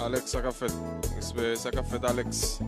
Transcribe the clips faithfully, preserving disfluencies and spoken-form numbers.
Alex, sa k ap fèt? Respè, sa k ap fèt, Alex?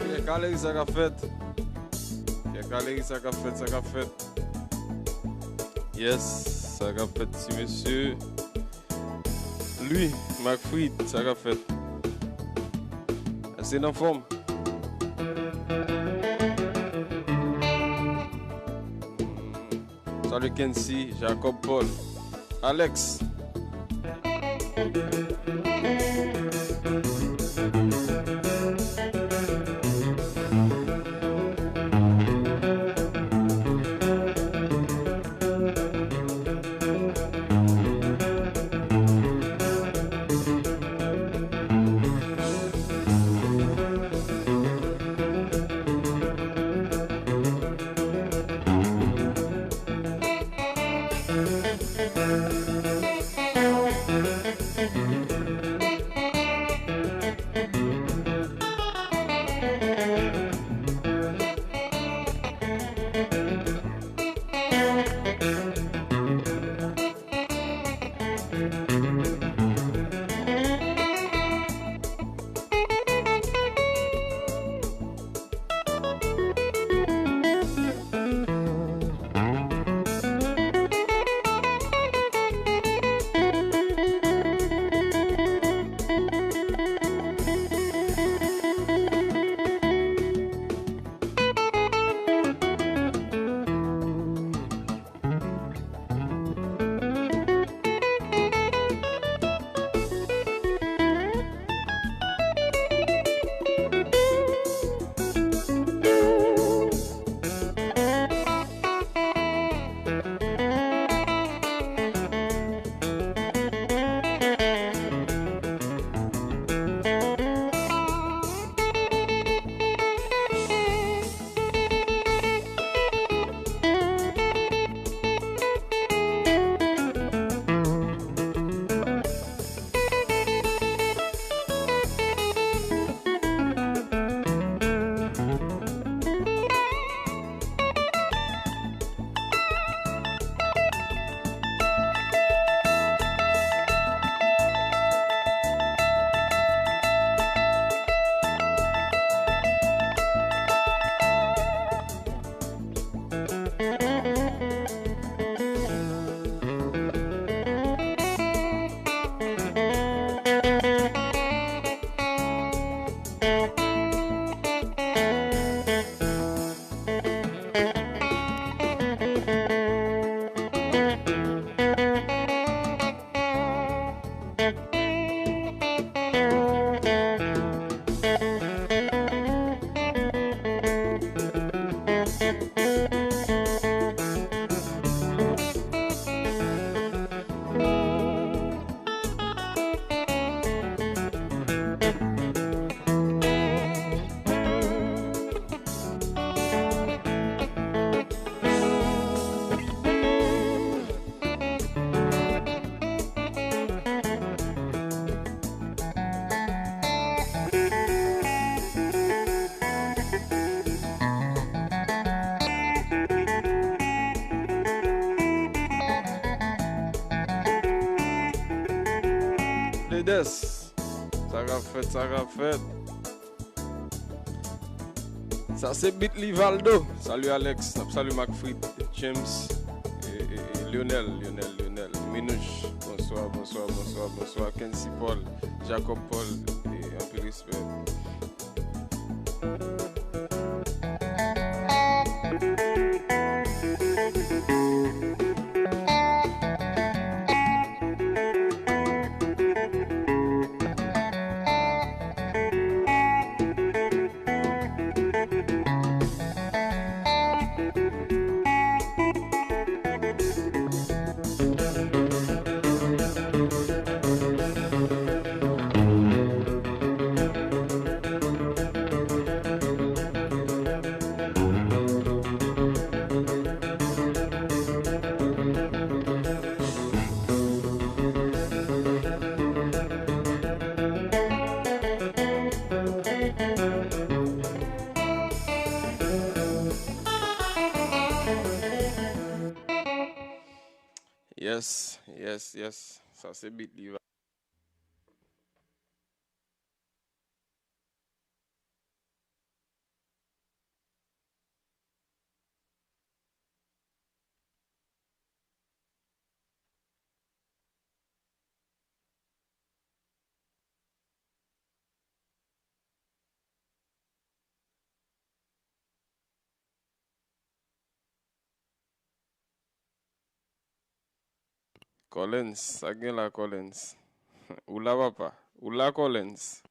Pierre Calery, sa k ap fèt? Pierre Calery, sa k ap fèt, sa k ap fèt? Yes, sa k ap fèt, ti mesye? Louis Macfrid, sa k ap fèt? Èske n anfòm? Salut Kency, Jacob Paul, Alex. Edes. Sa k ap fèt, sa k ap fèt. Sa se beat Livaldo. Salut Alex, n ap salye Macfrid, James, e, e, e, Lionel, Lionel, Lionel, Minouche. Bonswa, bonswa, bonswa, bonswa. Kency Paul, Jacob Paul, e, anpil respè. Yes, yes, yes. Sa se beat li. Collins, sa gen la, Collins? Ou la, papa? Ou la, Collins?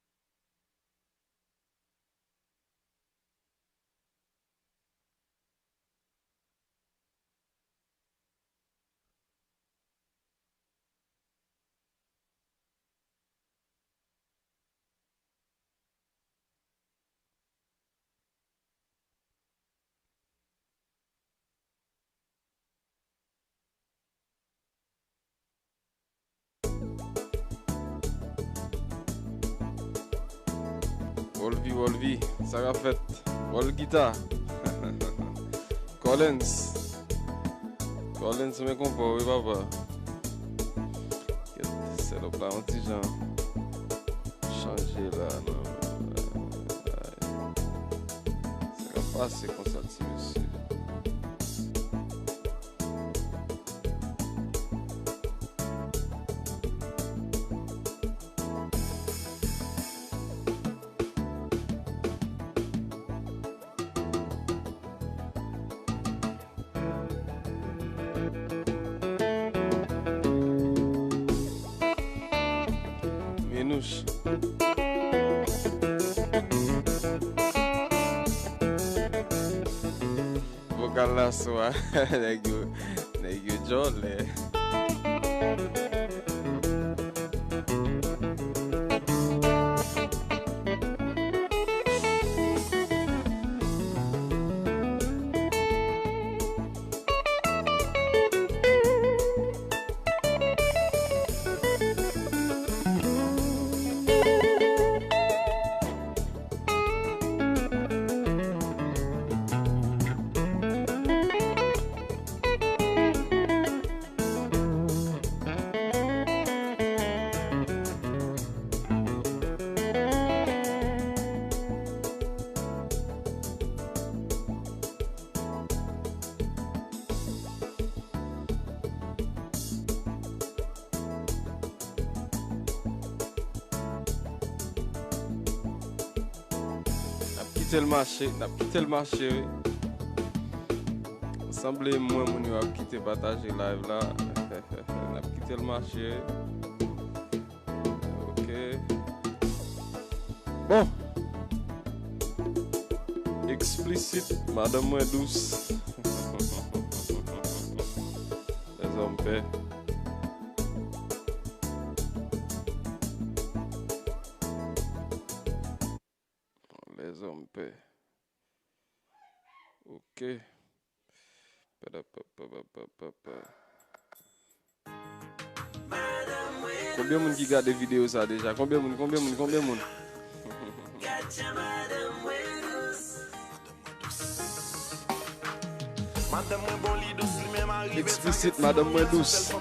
Wolvie, Wolvie, sa k ap fèt? Wòl gita. Collins. Collins, men konpò, wi, papa. Kèt, sèlòp la, yon ti jan chanje la, non. Sa k ap pase konsa, ti mesye? Minouch. Vokal la swa, nèg yo, nèg yo djòlè. N ap kite l mache, n ap kite l mache, wi. Sanble mwen moun yo ap kite pataje live la. N ap kite l mache, wi. Ok. Bon. Eksplisit, madanm mwen dous. Lèzòm pè. Lèzòm pè. Ok. Padapapapapapa. Konbyen moun ki gade videyo sa deja? Konbyen moun? Konbyen moun? Konbyen moun? Eksplisit, madanm mwen dous.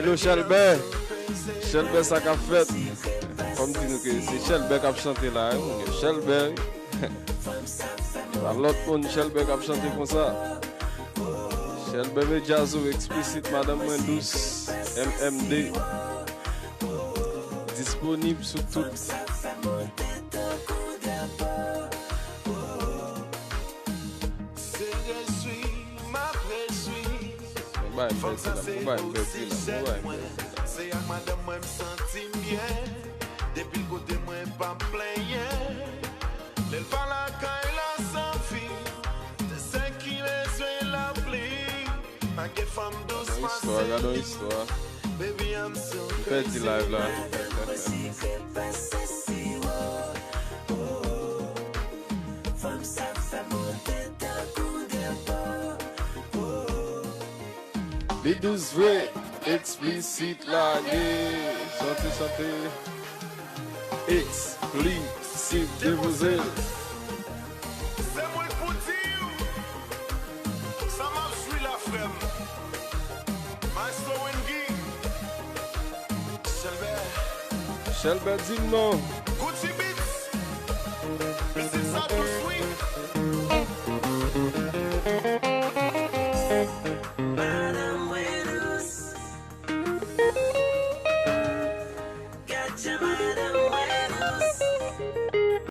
Hello Chelbè. Chelbè, sa k ap fèt? Fò m di nou ke se Chelbè k ap chante la, wi, moun yo. Chelbè, wi. Pa lòt moun, Chelbè k ap chante konsa. Chelbè Medya Zo, eksplisit, madanm mwen dous, M M D. Disponib sou tout. Mwen bay m pèdi la, mwen bay m pèdi la, mwen bay m pèdi. Se ak madanm mwen m santi m byen. Depi l kote mwen pa plenyen. Lè l pa lakay la sa fi. Se sèl ki bezwen lapli. Pa gen fanm dous pase li. Gade yon istwa, gade yon istwa. Baby, I'm so crazy. M pèdi live la. Fanm sa fè m monte tankou depo. Li dous vre, eksplisit lage. Chante, chante. Eksplisit depoze l. Se mwen k pou di w sa m ap jwi la, frè m. Maestro Wendy. Chelbè. Chelbè di m non. Gucci Beats. Pitit sa dous, wi.